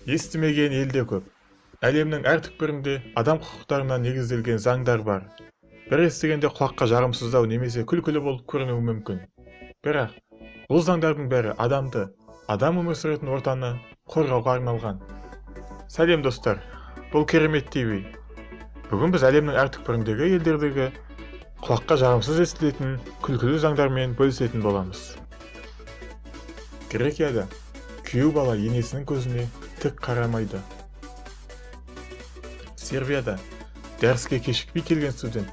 Естімеген елде көп. Әлемнің әр түкпірінде адам құқықтарына негізделген заңдар бар. Бір естігенде құлаққа жағымсыздау немесе күлкілі болып көрінуі мүмкін. Бірақ бұл заңдардың бәрі адамды, адам өмір сүретін ортаны қорғауға арналған. Сәлем, достар! Бұл Керемет ТВ. Бүгін біз әлемнің әр түкпіріндегі елдердегі құлаққа жағымсыз естілетін күлкілі заңдармен бөлісетін боламыз. Грекияда күйеу бала енесінің көзіне тік қарамайды. Сербияда дәріске кешікпей келген студент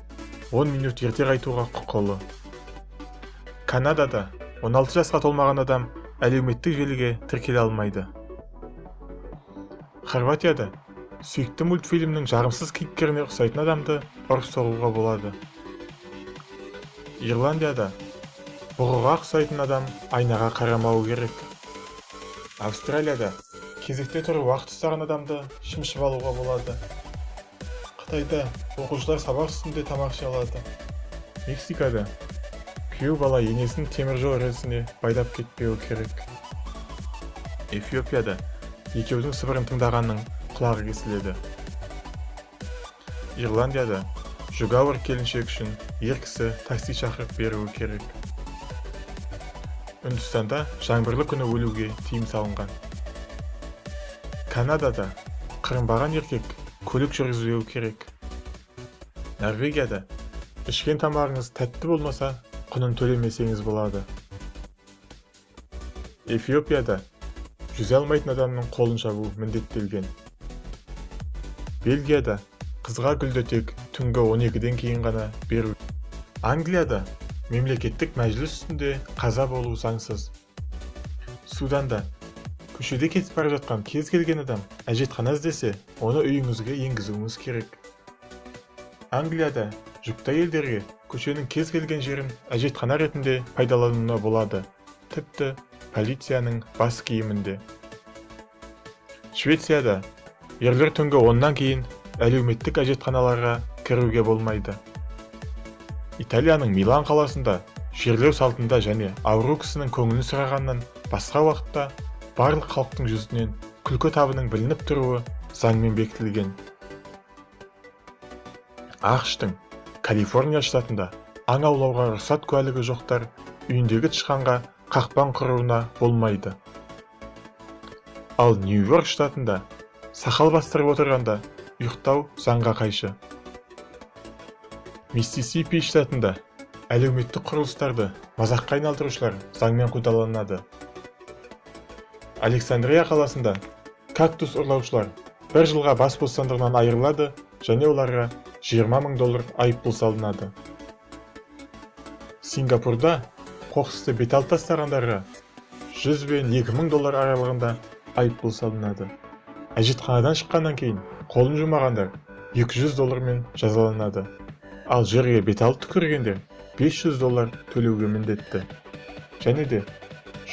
10 минут ерте қайтуға құқылы. Канадада 16 жасқа толмаған адам әлеуметтік желіге тіркеле алмайды. Хорватияда сүйікті мультфильмнің жағымсыз кейіпкеріне ұқсайтын адамды ұрып соғуға болады. Ирландияда бұғыға ұқсайтын адам айнаға қарамауы керек. Австралияда кезекте тұрып уақыт ұстаған адамды шымшып алуға болады. Қытайда оқушылар сабақ үстінде тамақ іше алады. Мексикада күйеу бала енесін теміржол рельсіне байлап кетпеуі керек. Эфиопияда екеудің сыбырын тыңдағанның құлағы кесіледі. Ирландияда жүгі ауыр келіншек үшін ер кісі такси шақырып беруі керек. Үндістанда жаңбырлы күні өлуге тыйым салынған. Канадада қырынбаған еркек көлік жүргізбеуі керек. Норвегияда ішкен тамағыңыз тәтті болмаса, құнын төлемесеңіз болады. Эфиопияда жүзе алмайтын адамның қолын шабу міндеттелген. Бельгияда қызға гүлді тек түнгі 12-ден кейін ғана беру. Англияда мемлекеттік мәжіліс үстінде қаза болу заңсыз. Суданда көшеде кетіп бара жатқан кез келген адам әжетхана іздесе, оны үйіңізге енгізуіңіз керек. Англияда жүкті әйелдерге көшенің кез келген жерін әжетхана ретінде пайдалануына болады, тіпті полицияның бас киімінде. Швецияда ерлер түнгі 10-нан кейін әлеуметтік әжетханаларға кіруге болмайды. Италияның Милан қаласында жерлеу салтында және ауру кісінің көңілін сұрағаннан басқа уақытта барлық халықтың жүзінен күлкі табының білініп тұруы заңмен бекітілген. АҚШ-тың Калифорния штатында аң аулауға рұқсат куәлігі жоқтар үйіндегі тышқанға қақпан құруына болмайды. Ал Нью-Йорк штатында сақал бастырып отырғанда ұйықтау заңға қайшы. Миссисипи штатында әлеуметтік құрылыстарды мазаққа айналдырушылар заңмен қудаланады. Александрия қаласында кактус ұрлаушылар бір жылға бас бостандығынан айырылады және оларға 20 мың доллар айыппұл салынады. Сингапурда қоқысты бет алды тастағандарға 100 бен 2000 доллар аралығында айыппұл салынады. Әжетханадан шыққаннан кейін қолын жумағандар 200 доллармен жазаланады, ал жерге бет алды түкіргендер 500 доллар төлеуге міндетті. Және де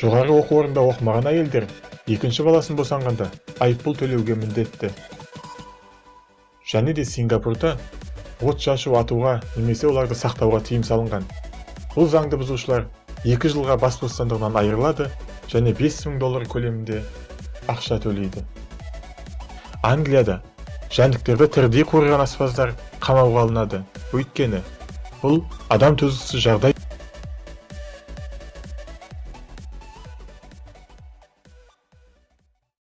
жоғары оқу орнында оқымаған әйелдер екінші баласын босанғанда айыппұл төлеуге міндетті. Және де Сингапурда от шашу атуға немесе оларды сақтауға тыйым салынған. Бұл заңды бұзушылар 2 жылға бас бостандығынан айырылады және 5000 доллар көлемінде ақша төлейді. Англияда жәндіктерді тірідей қуырған аспаздар қамауға алынады, өйткені бұл адам төзгісіз жағдай.